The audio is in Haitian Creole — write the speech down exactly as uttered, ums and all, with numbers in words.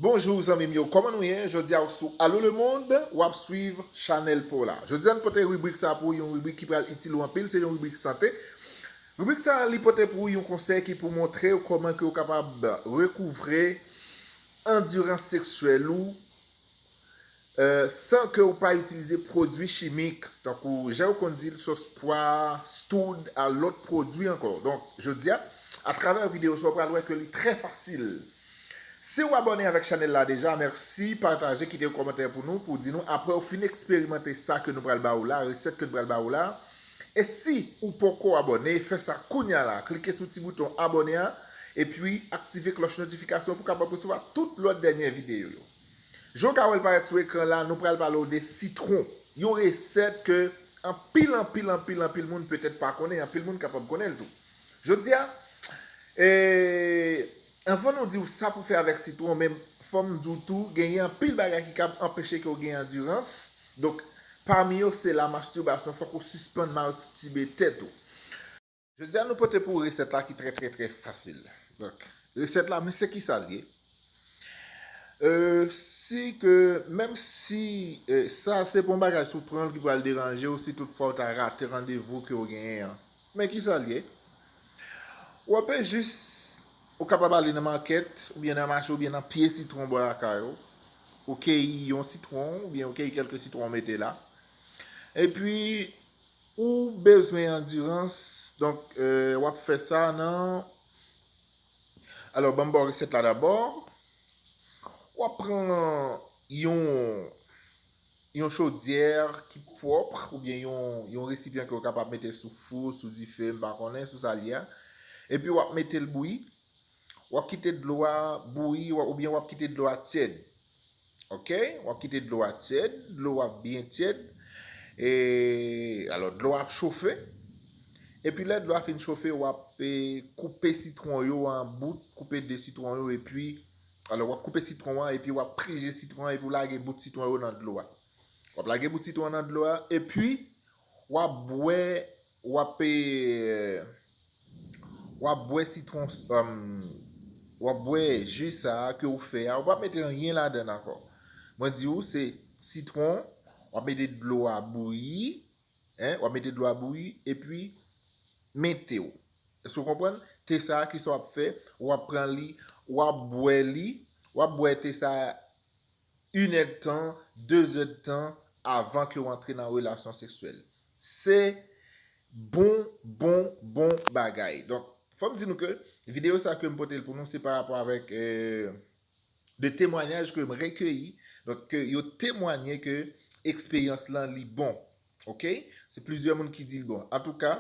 Bonjou zanmi m yo, kòman nou ye? Jodi a w sou Allô le Monde, w ap swiv chanèl pa w la. Jodi a n pote ribrik sa pou yon ribrik ki pral itil ou anpil, se yon ribrik sante. Ribrik sa li pote pou ou yon konsèy ki pou montre w kòman ke w kapab rekouvre andirans seksyèl ou euh, san ke w pa itilize pwodui chimik, tankou jan yo konn di l, sòs pwa, stoud, a lòt pwodui ankò. Donk, jodi a, atravè videyo sa, w pral wè ke li trè fasil. Si w abòne avèk chanèl la deja, mèsi, pataje, kite yon kòmantè pou nou, pou di nou, apre w fin eksperimante sa ke nou pral ba ou la, resèt ke nou pral ba ou la, e si ou poko abòne, fè sa kounya la, klike sou ti bouton abòne a, epi aktive klòch notifikasyon pou w kapab resevwa tout lòt dènye videyo yo. Jan w ka wè l parèt sou ekran la, nou pral pale w de sitwon. Yon resèt ke anpil, anpil, anpil, anpil moun petèt pa konnen, anpil moun kapab konnen l tou. Jodi a, e, anvan nou di w sa pou fè avèk sitwon, men fò m di w tou, genyen anpil bagay ki kab anpeche ke w gen andirans. Donk, pami yo, se la mastibasyon, fòk ou sispann mastibe tèt ou. Jodi a, nou pote pou w resèt la ki trè, trè, trè fasil. Donk, resèt la, men se ki sa l ye. Euh, si ke, menm si euh, sa se pa yon bagay si w pran l ki pral deranje w, si toutfwa w ta rate randevou ke w genyen an. Men ki sa l ye? W ap jis, ou kapab ale nan makèt, oubyen nan mache, oubyen nan pye sitwon bò lakay ou. Ou keyi yon sitwon, oubyen ou keyi kèlke sitwon, ou mete la. Epi, ou bezwen andirans, donk, euh, w ap fè sa nan, alò, ban m ba w resèt la dabò. W ap pran yon, yon chodyè ki pwòp, oubyen yon, yon resipyan ke w kapab mete sou fou, sou dife, m pa konnen, sou sa l ye a. Epi w ap mete l bouyi. W ap kite dlo a bouyi, w ap, oubyen w ap kite dlo a tyèd. Ok? W ap kite dlo a tyèd, dlo a byen tyèd. E, alò, dlo a ap chofe. Epi lè dlo a fin chofe, w ap e, koupe sitwon yo an bout, koupe de sitwon yo, epi, alò, w ap koupe sitwon an, epi w ap prije sitwon an, epi w lage bout sitwon yo nan dlo a. W ap lage bout sitwon an nan dlo a, epi w ap bwè, w ap, e, w ap bwè sitwon, um, w ap bwè ji sa a ke w fè a, w p ap mete anyen ladan l ankò. Mwen di w, se sitwon, w ap mete dlo a bouyi, en, w ap mete dlo a bouyi, epi mete w. Èske w konprann? Te sa a, kisa w ap fè? W ap pran li, w ap bwè li, w ap bwè te sa a inèdtan, dezèdtan avan ke w antre nan relasyon seksyèl. Se bon, bon, bon bagay. Donk, fò m di nou ke videyo sa ke m pote l pou nou, se pa rapò avèk, euh, de temwanyaj ke m rekeyi, donk, ke yo temwanye ke eksperyans lan li bon. Ok? Se plizyè moun ki di l bon. Antouka,